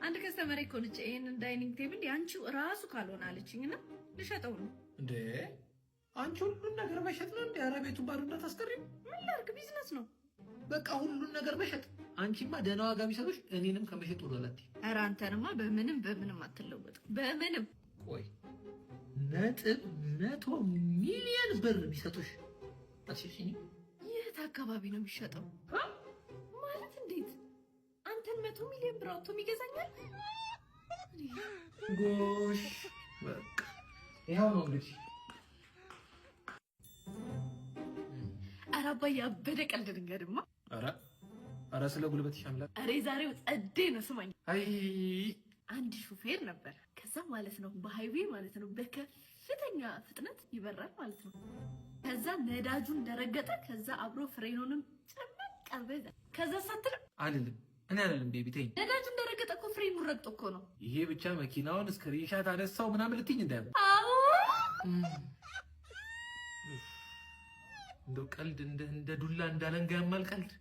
አንድ customer እኮ ነች ይሄንን dining table ያንቺው ራሱ ካልሆነ አለችኝና ልሸጠው ነው። እንዴ አንቺ ሁሉን ነገር መሸጥ ነው እንዴ? ኧረ ቤቱን ባዶ እንዳታስቀሪም። ምን ላድርግ? ቢዝነስ ነው። በቃ ሁሉን ነገር መሸጥ። አንቺማ ደህና ዋጋ ቢሰጡሽ እኔንም ከመሸጥ ወደ ኋላ አትይም። ኧረ አንተንማ በምንም በምንም አትለወጥም። በምንም። ቆይ 100 ሚሊዮን ብር ቢሰጡሽ አትሸጪኝም? የት አካባቢ ነው የሚሸጠው? ማለት እንዴት አንተን 100 ሚሊዮን ብር አውጥቶ የሚገዛኛል? ጎሽ በቃ ይኸው ነው እንግዲህ። ኧረ አባዬ ያበደ ቀልድ ልንገርማ። ኧረ ኧረ ስለ ጉልበትሽ አምላክ። ኧረ የዛሬው ጸዴ ነው። ስማኝ፣ አይ አንድ ሹፌር ነበር። ከዛ ማለት ነው በ highway ማለት ነው በከፍተኛ ፍጥነት ይበራል ማለት ነው። ከዛ ነዳጁን እንደረገጠ ከዛ አብሮ ፍሬኑንም ጨመቅ አርጎ ይዛል። ከዛ ሳትል አልልም እኔ አልልም baby ተይኝ። ነዳጁ እንደረገጠ እኮ ፍሬኑን ረግጦ እኮ ነው። ይሄ ብቻ መኪናውን screenshot አነሳው ምናምን ልትይኝ እንዳይሆን። አዎ። እንደው ቀልድ እንደ ዱላ እንዳለንጋ ያማል ቀልድ።